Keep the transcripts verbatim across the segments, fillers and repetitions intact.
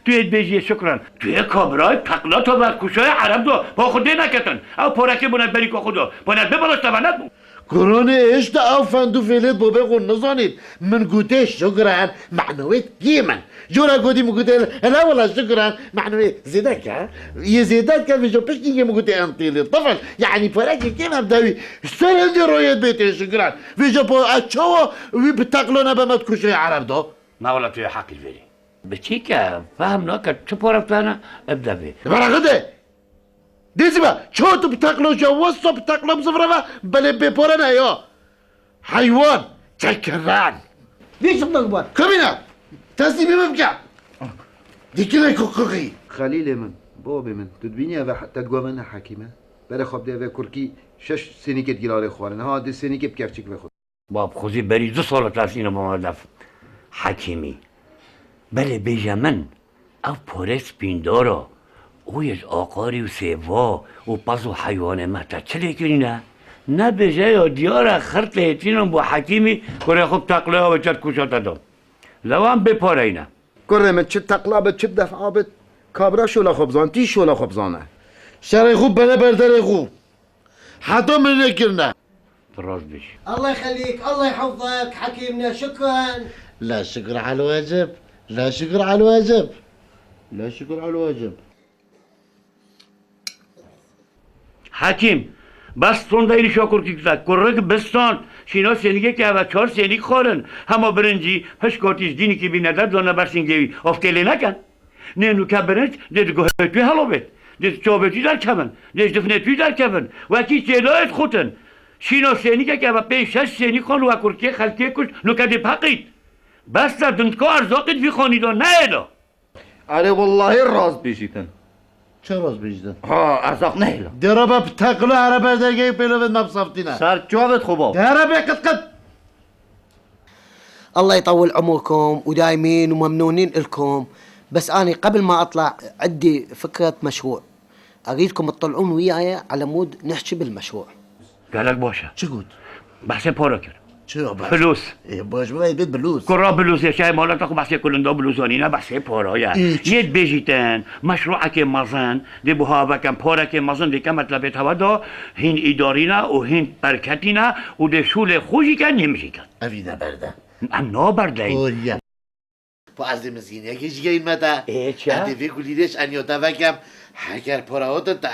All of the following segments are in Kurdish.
Tu yê dibêjiyê Şukran. Tu yê kabirayê teqla to ve kuşayê Ereb do. Pa xwe dê neketin. Ew porekê bûne berî ku xwe do. Bûne bê balaş teva nebû. Kuranê êş de ew fend û fêlêt bobê xwe nizanît. Min gotê Şukran, mano wê yê min. Jora gotî min gotê, hele wela Şukran, mano wê zêde ke. Yê zêde ke vêca piştî yê min gotê entêlê. Tifil, yani porekê kêm em dewî. Ser hindê royê bêtê Şukran. Vêca pa ez çawa wî bi teqla nebe me kuşayê Ereb do. Na wela tu yê heqî verî. Biçîke, fehm nake, çi pore tane, ev devê. Beraxide! Dêzî be, çawa tu bi teqlo je, wesa bi teqlo bi zivre ve, belê bê pore ne ya. Heywan, çekiran. Bê şıkmak var. Kabine, teslîmî min bike. Dikine kukuği. Xelîlê min, bobê min, tu dibînî eve he-, te diguha min ne hekîm e? Berê xwe bidê eve kurkî şeş sênîkê digî larê xwarin. Ha, dê sênîkê bi kevçik vexwe. Bab, xwezî berî du sala tersîne bama def hekîmî. Belê bêje min, ev porê spîndar a, û yê ji aqarî û sêva û pez û heywanê me te çi lê kirîne? Nebêje ya diyar e, xirtê hêtînan bo hekîmî, kurê xwe bi teqlaya wê çet kuşa te da. Lewan bê pareyne. Kurê min çi teqla bit, çi bi defa bit, kabra şola xwe bizan, tî şola xwe bizane. Şerê xwe bene berderê xwe. Heta min nekirine. Tu rast bêjî. Allah yxelîk, Allah yhefzek, Hekîm ne şikir. La şikir al wecib, la şikir al wecib. La şikir al wecib. Hekîm, bes sonda êrîşa kurkî kite. Kurik bistan, şîna sênîgê ke eve çar sênîk xwarin. Hema birincî, pişka tî ji dînîkî bîne der dane ber sîngê wî. Of tê lê neken. Nê nûke birinc dê di guhê tu helo bêt, dê di çavê tu derkevin, dê ji difnê tu derkevin. Wekî çêlayê dixutin. Şîna sênîkeke ve pênc şeş sênîk xan we kurkê xelkê kuşt, nûke dê peqît. Bes e, dindka erzaqî di vî xanî de neyê de. Erê wellahî rast bêjîtin. Çi rast bêjîtin? Ha, erzaq nehêla. Dê re be bi teqilo here ber dergehê pêlovên me bisaftîne. Ser çavêt xwe bab. Dê here bê qit qit. الله يطول عمركم ودايمين وممنونين إلكم. بس أني قبل ما أطلع عندي فكرة مشروع، أريدكم تطلعون وياي على مود نحكي بالمشروع. Gelek baş e. Çi got? Behsê para kir. Çi ya behs? Bilûs. Ê, baş bû, ê, bit bilûs. Kura bilûs, ê, şahê malata xwe behsê kulinda bilûs anîne, behsê para ye. Ê, çi? Yê dibêjîtin, meşruekê mezin, dê buha vekem, parekê mezin, dê ke metlebê teva da, hîn îdarîne û hîn berketîne û dê şûlê xwe jî ke nêm jî ke. Evî de berde. Em naberdeyî. Horiye. Pa ez dê mizgîniyekê jî geyîn me te. Ê, çi? Ez dê vê kulîlê ji eniya te vekem. Heger para hatin te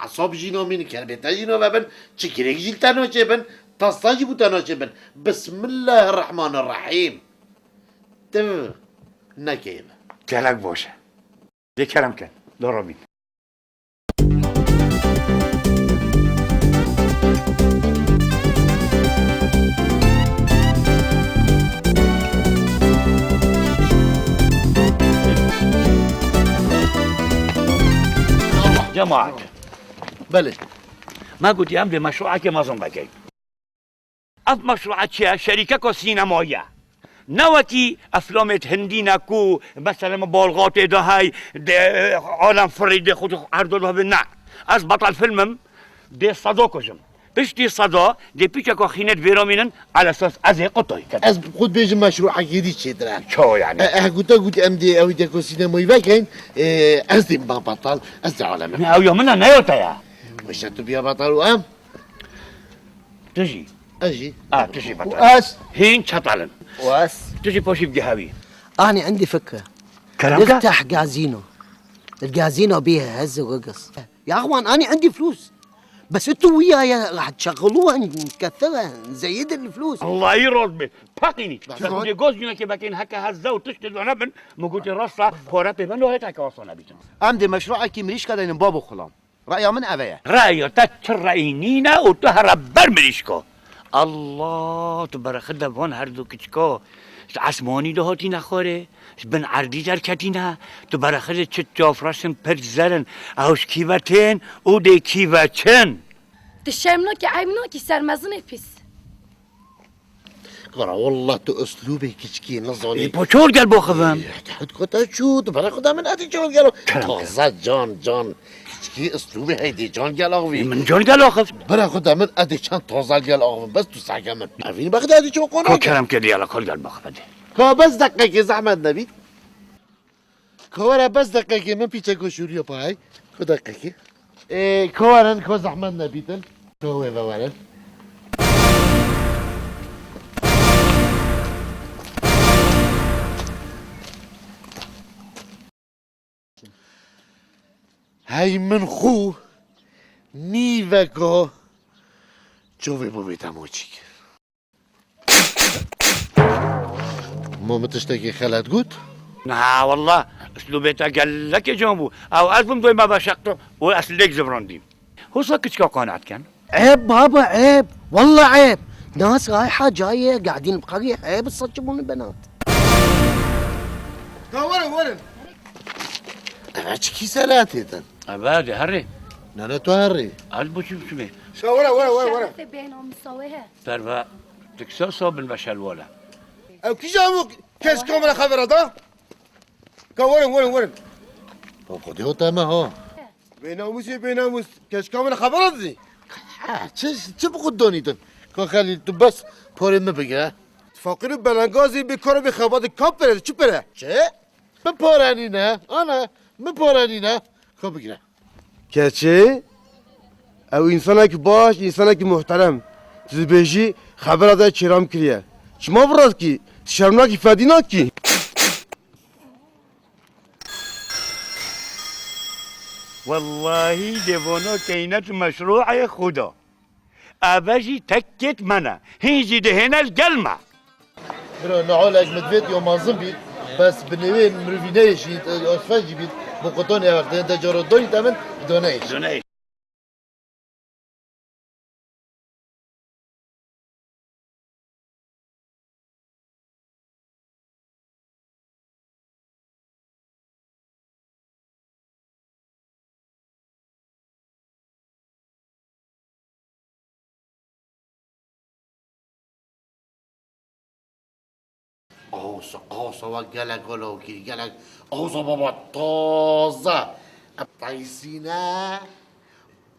esab jî namînin, kerbê te jî navebin, çi girêk jî li te naçêbin, tasta jî bû te naçêbin. Bismillahirrahmanirrahîm. Tiv nekeyim. Gelek baş e. Dê kerem ken. Dora bîn. Cemaat. Belê. Me gotiye em dê meşruekê mezin vekeyn. Ev meşrua çi ye? Şerîkeka sînemayî ye. Ne wekî eflamêt hindî ne ku, mesela, me balxatê de hey, dê, alem firî dê xwe erdo de ne. Ez betal film im, dê seda kujim. Piştî seda, dê pîçeka xînêt vêra mînin, elesas ez ê qutay ket. Ez xwe dibêjim meşruekê dî çêtir e. Çawa yani? E, eh, gote got em dê ew deko sînemayî vekeyn, e, ez dê ba betal, ez dê alem im. Ne, ew ya min e, ne ya te ye. Weşe tu biya betal û em? Tu jî. Ez jî. A, tu jî betal. Û ez? Hîn çetal in. Û ez? Tu jî poşî bigihewî. Anî endî fikir. Kerem ke? Nifteh gazino. Gazino bihe hezze gugis. Ya ixwan, anî endî flus. Bes tu wiya ya rahat şexulu en kethire zeyid el flus. Allahî razî be. Peqînî. Bes. Dê goz yunekê bekên heke hezze û tiştê dane bin. Min gotê rasta, pore pê ben o heta ke wasa nebîtin. Em dê meşruekî mirîşka deynin babo xulam. Raya min eve ye. Raya te çi reyî nîne û tu here ber mirîşko. Allah, tu berexide van her du kiçika ji esmanî de hatîne xwarê, ji bin erdî derketîne, tu berexide çi çafreş in, pir zer in, ew ji kî ve tên û dê kî ve çin. Tu şerm nakî, eyb nakî, sermezin ê pîs. Kara, wallah tu uslûbê kiçikî nizanî. Ê, pa çor gel baxivim. Ê, heta hit kota çû, tu bere xuda min etî çor gel. Kerem, kerem. Taze can, can. Kiçikî uslûbê heydê can gel axivî. Ê, min can gel axif. Bere xuda min etî çend taze gel axivim. Bes tu sehke min. Evîn bexda etî çor qona. Ka kerem ke diyala kol gel baxivim. Ka bes deqekê zehmet nebît. Ko were bes deqekê min pîçeko şûriyo payê. Ko deqekê. Ê, ko werin, ko zehmet nebîtin. Ko wê ve werin. Hey min xû nîveko çovê bû bê demoçîk. Ma min tiştekî xelet got? Na wallah, uslûbê te gelekê can bû. Ew ez bûm doyma veşeqtim û ez lêk zivrandîm. Hosa kiçka qanat ken. Eb baba, eb. Wallah eb. Nas rayha caye gadîn qerî eb saçimûnî benat. Ka werin, werin. Eve çikî selatê din? Eve de herê. Nene tu herê. Ez bu çim çimê. Ka were, were, were, were. Şerefê bêhna misawe he. Serve tiksa sabin ve şelwale. Ew kîja hemû kes kamera xevera da? Ka werin, werin, werin. Xwedê o teme ha. Bênamûsê bênamûs, kes kamera xevera didî? Ha, çi, çi bi xwe donîtin? Ka Xelîl, tu bes porê min bigire. Faqîr û belengazî bi karo bi xebatê ka pere, çi pere? Çi? Min pare nîne, ana, min pare nîne. Ka bigire. Keçê, ew însanekî baş, însanekî muhterem. Tu dibêjî xebera te çêram kiriye. Çima bi rast kî? Tu şerm nakî, fedî nakî? Wellahî lêvona keynet meşrû ê xwe da. Eve jî tekêt me ne. Hîn jî dihêne li gel me. Bira, neolek min divêt yo mezin bît, bes bi nêwê mirovî neyêşît, osfen jî bît, bi qutonê wextê de caro donî te min, do neyêşît. Do neyêşît. Qasa, qasa we gelek alawkî, gelek qasa baba taze. Ev taysîne,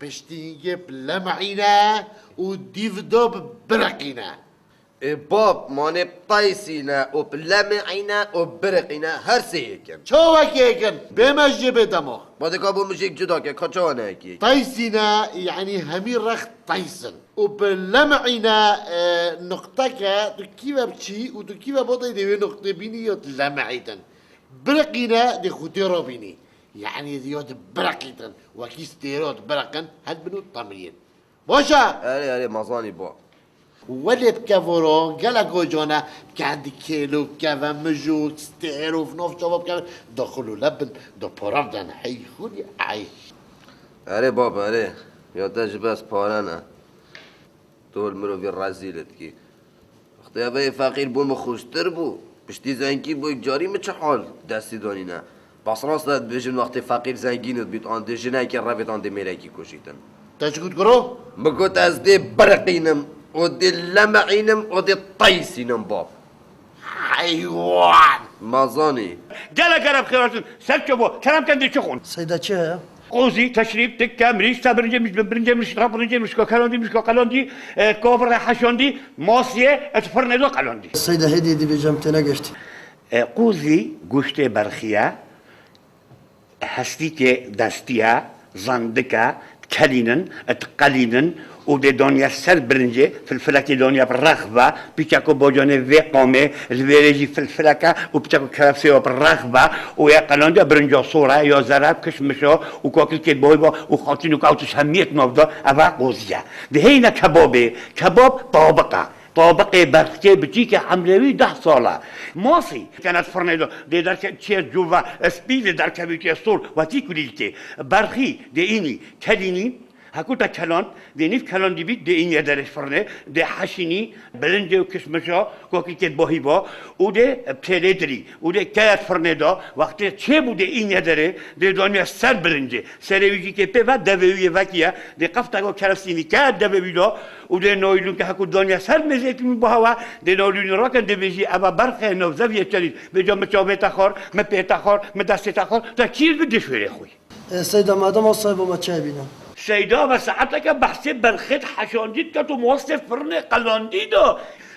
piştî yê bi lem'îne û dîv do bi biriqîne. Ê bab, manê bi taysîne û bi lem'îne û biriqîne her sê yek in. Çawek yek in, bê me jê bê dema. Ma dika bo min jêk cuda ke, ka çawa ne yekî yek? Taysîne, yanî hemî rex taysin. Û bi lem'îne, e, nuqteke, tu kî ve biçî û tu kî ve botey dê wê nuqtê bînî ya tu lem'îtin. Biriqîne dê xûtê rabînî. Yanî ya tu biriqîtin. Wekî stêro tu biriqin, helbin û temrîn. Baş e? Erê, erê, ma zanî bo. Welê bi kevoro, gelek o cane, kendi kêlo, keve, mijûk, stêro, nav çava bikeve, daxil û lebin, da para biden, hey xûlî, hey. Erê bab, erê. Ya te jî bes pare ne. Tu li mirovî rezîl dikî. Wextê eve yê feqîr bû min xweştir bû. Piştî zengî bû, carî min çi hal destî danîne. Bes rast e dibêjin wextê feqîr zengîn dibît, an dê jinekê revêt, an dê mêrekî kuşîtin. Te çi got kuro? Min got ez dê biriqînim û dê lemeqînim û dê teysînim bab. Heywan! Ma zanî. Gelek Ereb xêratin, ser ço bo, kerem ken dê çi xwin? Seyda çi heye? Qozî, teşrîb, tikke, mirîş, te birincê mirîş, birincê mirîş, ra birincê mirîş, ko kelandî, mirîş, ko qelandî, e, ko vire heşandî, masiyê, et firnê do qelandî. Seyda hêdî dibêjim têne geşt. E, qozî, goştê berxiye, hestîkê destî ye, zandike, dikelînin, diqelînin û dê daniye ser birincê, filfilekê daniye bi rex ve, pîçeko bacanê vê qamê, li vêrê jî filfileke û pîçeko kerefsê ve bi rex ve û yê qelandiya birinca sor e, ya zere, kişmiş e û kakilkê boy ve û xaçîn û kewtiş hemiyet nav de, eve qozî ye. Dê heyne kebabê, kebab tabiq e. Tabiqê berxikê biçîkê emrê wî deh sal e. Masî, kenet firnê de, dê derke çê cûve spî dê derkevî çê sor, wetî kulîlkê. Berxî, dê înî, kelînî, hekû te keland, dê nîv kelandî bît, dê înî derê ji firnê, dê heşînî, bilincê û kişmişa, kokîkê bohî ba, û dê pêlê dirî, û dê keyet firnê de, wextê çê bû dê înî derê, dê daniye ser bilincê. Serê wî jî kê pê ve devê wî yê vekî ye. Dê qefteko kerestînî ke devê wî de û dê naylûnke heko daniye ser mêzê kî min bi hewa, dê naylûnî raken dê bêjî eva berxê nav zeviyê çelît. Bêca min çavê te xwar, min pê te xwar, min destê te xwar, te kîr bi dê şwêrê xwî. E, Seyda, madem o sahib o me çay bîne. Seyda ve saeteke behsê berxê heşandî diket û mastê firnê qelandî de.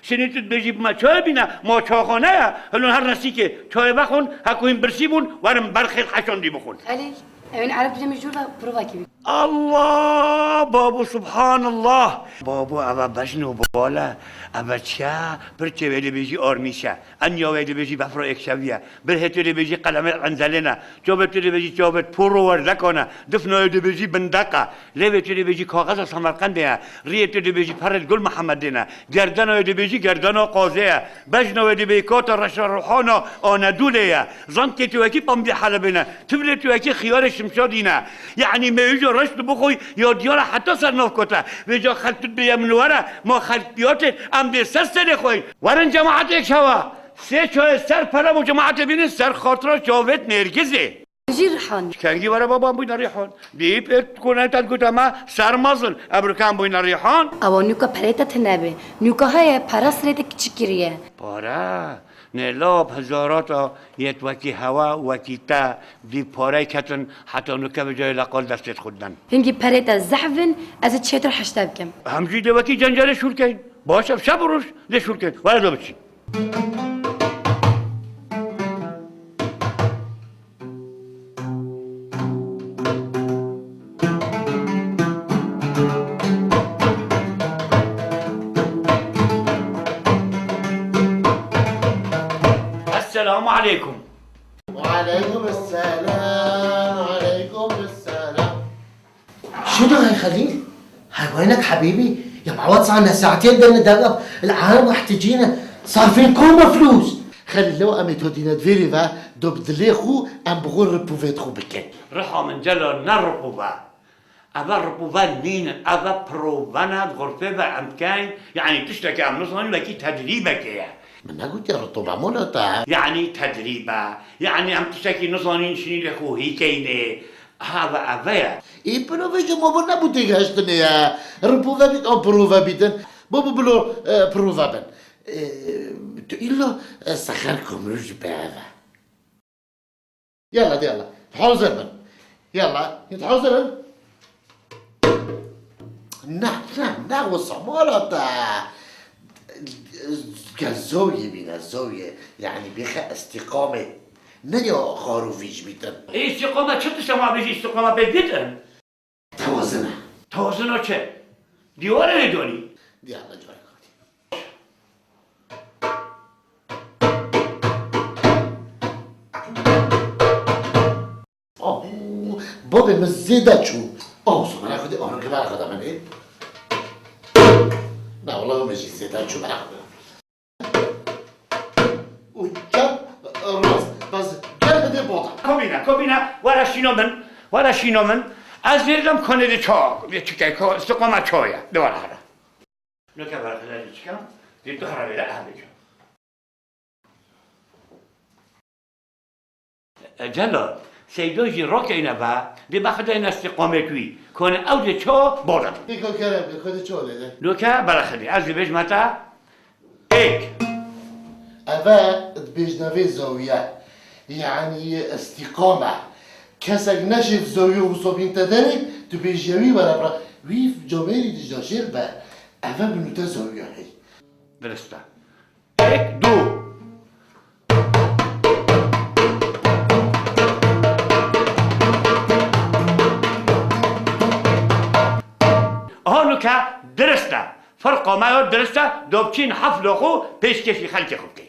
Şinî tu dibêjî bi me çayê bîne, ma çayxane ye. Hilon her nesîkê çayê vexwin, heko hîn birsî bûn, werin ber xêr heşandî bixwin. Xelîl, ew ên Ereb dibêjin ji jor ve provakî bike. Allah! Babo, subhanallah! Babo, eve bejn û bal e, eve çi ye? Pirçê wê dibêjî armîş e. Enya wê dibêjî befra êkşevî ye. Birhê tu dibêjî qelemê enzelê ne. Çavê tu dibêjî çavê poro werdekan e. Difna wê dibêjî bindeq e. Lêvê tu dibêjî kaxeza Semerqendê ye. Riyê tu dibêjî perê Gul Mihemedê ne. Gerdena wê dibêjî gerdena qazê ye. Bejna wê dibêjî kata reşa ruhana Anedûlê ye. Zankê tu wekî pambî Helebê ne. Tivrê tu wekî xiyarê Şimşadî ne. Yanî me îjo reş tu bixwî ya diyar e heta ser nav kote. Vêca xelk tu dibêje min were, ma xelk diyar tê, em dê ser serê xwe. Werin cemaetê şeva. Sê çayê ser pere bo cemaetê bînin ser xatira çavêt Nêrgizê. Jî Rihan. Kengî were baban bûyne Rihan. Dî pê konentan gote me ser mezin. Ebrukan bûyne Rihan. Ewa nûka perê te tune be. Nûka heye pere sirê te kiçik kiriye. Pare? Nê lap hezarata yêt wekî hewa, wekî te dî parey ketin heta nûke bi cayê leqal destê xwe didin. Hingî perê te zehf in, ez ê çêtir heşte bikim. Hem jî dê wekî cencerê şûr keyn. Baş e, şev û roj dê şûr keyn. Were do biçî. Esselamu aleykum. Ve aleykum esselam, ve aleykum esselam. شنو هاي خليل؟ هاي وينك حبيبي؟ يا معود صار لنا ساعتين بدنا ندرب، العالم محتاجينه، صارفين كوما فلوس. Xelîl, lew em ê to dîne di vêrê ve, do bi dilê xwe em bi xwe ripûvê xwe bikin. Riha min Celal, ne ripûve. Eve ripûve nînin, eve pirove ne, di xurfê ve em dikeyn, yanî tiştekî em nizanîn, wekî tedrîbekê ye. Min negotiye ripûve mola te. Yanî tedrîb e, yanî em tiştekî nizanîn, şinî lê xwe hî keynê. Ha, ve eve ye. Ê, pirovê ji ma bo nebû têgihiştinê ye. Ripûve bît, an pirove bîtin. Bo bi bilo, e, pirove bin. E, tu îlla, e, sexer komrû jî pê eve. Yalla, yalla. Hazir bin. Yalla, hazir bin. Ne, ne, ne wisa mala te. Gel zoyê bîne, zoyê. Yanî bêxe îstîqamê. Ne ya xar û vîj bîtin. Ê, îstîqame çi tişt e, ma bêjî îstîqame pê bîtin? Tewazin e. Tewazina çi? Dîwarê lê donî. Diyar li cihê xwe. Oh, babê min zêde çû. Oh, so bera xwe de, oh, bera xwe de min ê. Na, wala min jî zêde çû, bera xwe de. Û çep, rast, bes gel bidê bota. Kobîne, kobîne, were şîno min, were şîno min. Ez vêrdim konê de ça, vê çike ko, istiqama çoye. De were here. Nuke beraxile de çika, vê du here vêre ehbe ço. E, Celal, Seydo jî rokeyne ve, dê bexideyne istiqamê wî. Kone ew dê ço bodan. Pêka kerem ke, kode ço lê de. Nuke beraxile, ez dê bêjme te, êk. Eve dibêjne vê zawiye, yanî îstîqame. Kesek neşêt zawiye û sobîn te derê, tu bêjiye wî were bira. Wî camêrî dijna şêr be, eve binûte zawiye hey. Dirist e. Êk, du. Aha nuke dirist e. Ferqa me ya dirist e, do biçîn hefla xwe pêşkêşî xelkê xwe bikey.